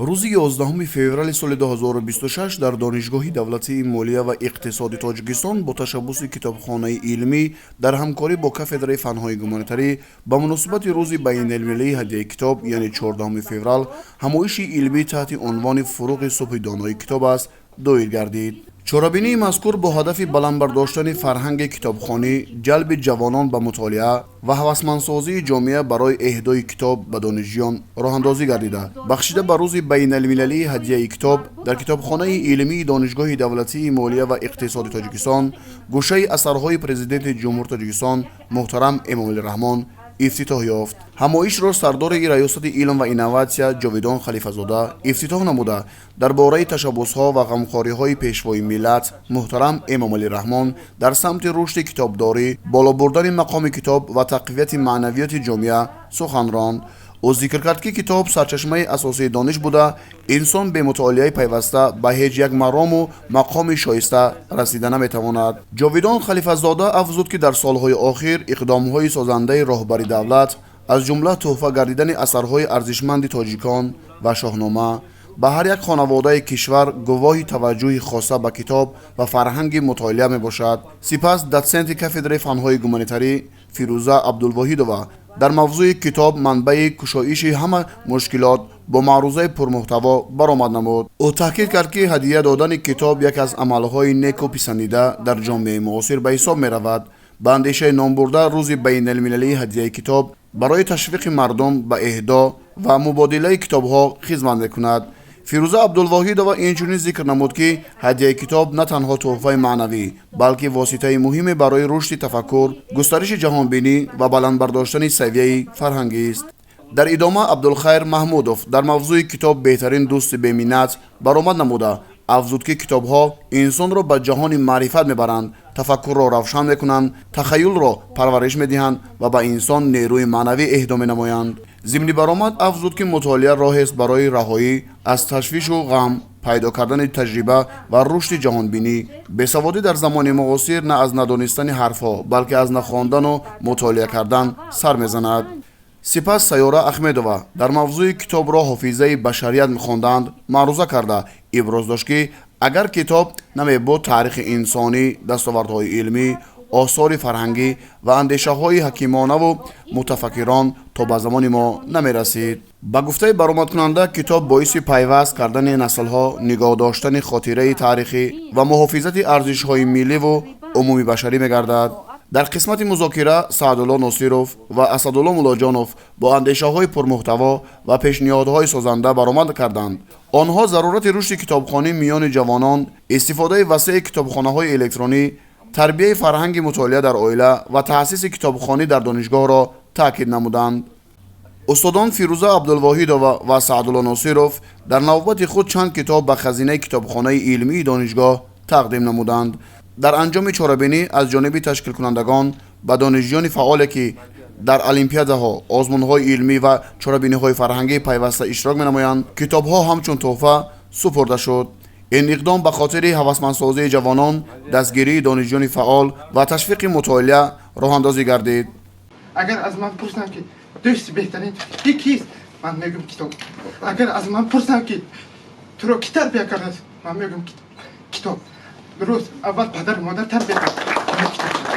Рӯзи 11 феврали соли 2026 дар Донишгоҳи давлатии молия ва иқтисоди Тоҷикистон бо ташаббуси китобхонаи илмӣ дар ҳамкорӣ бо кафедраи фанҳои гуманитарӣ ба муносибати Рӯзи байналмилалии ҳадияи китоб, яъне 14 феврал, ҳамоиши илмӣ таҳти унвони «Фуруғи субҳи донои китоб аст» доир гардид. Чорабинии мазкур бо ҳадафи баланд бардоштани фарҳанги китобхонӣ, ҷалби ҷавонон ба мутолиа ва ҳавасмандсозии ҷомеа барои эҳдои китоб ба донишҷӯён роҳандозӣ гардида, бахшида ба Рӯзи байналмилалии ҳадияи китоб дар китобхонаи илмии Донишгоҳи давлатии молия ва иқтисоди Тоҷикистон гӯшаи асарҳои Президенти Ҷумҳури Тоҷикистон муҳтарам Эмомалӣ Раҳмон ифтитоҳ ёфт. Ҳамоишро сардори Раёсати илм ва инноватсия Ҷовидон Халифазода ифтитоҳ намуда, дар бораи ташаббусҳо ва ғамхориҳои Пешвои миллат муҳтарам Эмомалӣ Раҳмон дар самти рушди китобдорӣ, боло бурдани мақоми китоб ва тақвияти маънавияти ҷомеа сухан ронд. Ӯ зикр кард, ки китоб сарчашмаи асосии дониш буда, инсон бе мутолиаи пайваста ба ҳеҷ як марому мақоми шоиста расида наметавонад. Ҷовидон Халифазода афзуд, ки дар солҳои охир иқдомҳои созандаи роҳбари давлат, аз ҷумла тӯҳфа гардидани асарҳои арзишманди тоҷикон ва Шоҳнома ба ҳар як хонаводаи кишвар, гувоҳи таваҷҷӯҳи хоса ба китоб ва фарҳанги мутолиа мебошад. Сипас дотсенти кафедраи фанҳои гуманитарӣ Фирӯза Абдулвоҳидова дар мавзӯи «Китоб манбаи кушоиши ҳама мушкилот» бо маърузаи пурмуҳтаво баромад намуд. Ӯ таъкид кард, ки ҳадия додани китоб яке аз амалҳои неку писандида дар ҷомеаи муосир ба ҳисоб меравад. Ба андешаи номбурда, Рӯзи байналмилалии ҳадияи китоб барои ташвиқи мардум ба эҳдо ва мубодилаи китобҳо хизмат мекунад. Фирӯза Абдулвоҳидова инчунин зикр намуд, ки ҳадияи китоб на танҳо тӯҳфаи маънавӣ, балки воситаи муҳиме барои рушди тафаккур, густариши ҷаҳонбинӣ ва баланд бардоштани савияи фарҳангист. Дар идома Абдулхайр Маҳмудов дар мавзӯи «Китоб беҳтарин дӯсти беминнат» баромад намуда, афзуд, ки китобҳо инсонро ба ҷаҳони маърифат мебаранд, тафаккурро равшан мекунанд, тахаюлро парвариш медиҳанд ва ба инсон нерӯи маънавӣ эҳдо менамоянд. Зимни баромад афзуд, ки мутолиа роҳест барои раҳоӣ аз ташвишу ғам, пайдо кардани таҷриба ва рушди ҷаҳонбинӣ. Бесаводӣ дар замони муосир на аз надонистани ҳарфҳо, балки аз нахондану мутолиа кардан сар мезанад. Сипас Сайёра Ахмедова дар мавзӯи «Китобро ҳофизаи башарият мехонданд» маъруза карда, иброз дошт, ки агар китоб намебуд, таърихи инсонӣ, дастовардҳои илмӣ, осори фарҳангӣ ва андешаҳои ҳакимонаву мутафаккирон то ба замони мо намерасид. Ба гуфтаи баромадкунанда, китоб боиси пайваст кардани наслҳо, нигоҳ доштани хотираи таърихӣ ва муҳофизати арзишҳои милливу умумибашарӣ мегардад. Дар қисмати музокира Саъдулло Носиров ва Асадулло Муллоҷонов бо андешаҳои пурмуҳтаво ва пешниҳодҳои созанда баромад карданд. Онҳо зарурати рушди китобхонӣ миёни ҷавонон, истифодаи васеи китобхонаҳои электронӣ, тарбияи фарҳанги мутолиа дар оила ва таъсиси китобхонӣ дар донишгоҳро таъкид намуданд. Устодон Фирӯза Абдулвоҳидова ва Саъдулло Носиров дар навбати худ чанд китоб ба хазинаи китобхонаи илмии донишгоҳ тақдим намуданд. Дар анҷоми чорабинӣ аз ҷониби ташкилкунандагон ба донишҷӯёни фаъоле, ки дар олимпиадаҳо, озмунҳои илмӣ ва чорабиниҳои фарҳангӣ пайваста иштирок менамоянд, китобҳо ҳамчун тӯҳфа супурда шуд. Ин иқдом ба хотири ҳавасмандсозии ҷавонон, дастгирии донишҷӯёни фаъол ва ташвиқи мутолиа роҳандозӣ гардид. Агар аз ман пурсанд, ки дӯсти беҳтарин ки кист, ман мегӯм: китоб. Агар аз ман пурсанд, ки туро кӣ тарбия кардааст, ман мегӯм: китоб. Дуруст, аввал падару модар тарбия кард. Китоб.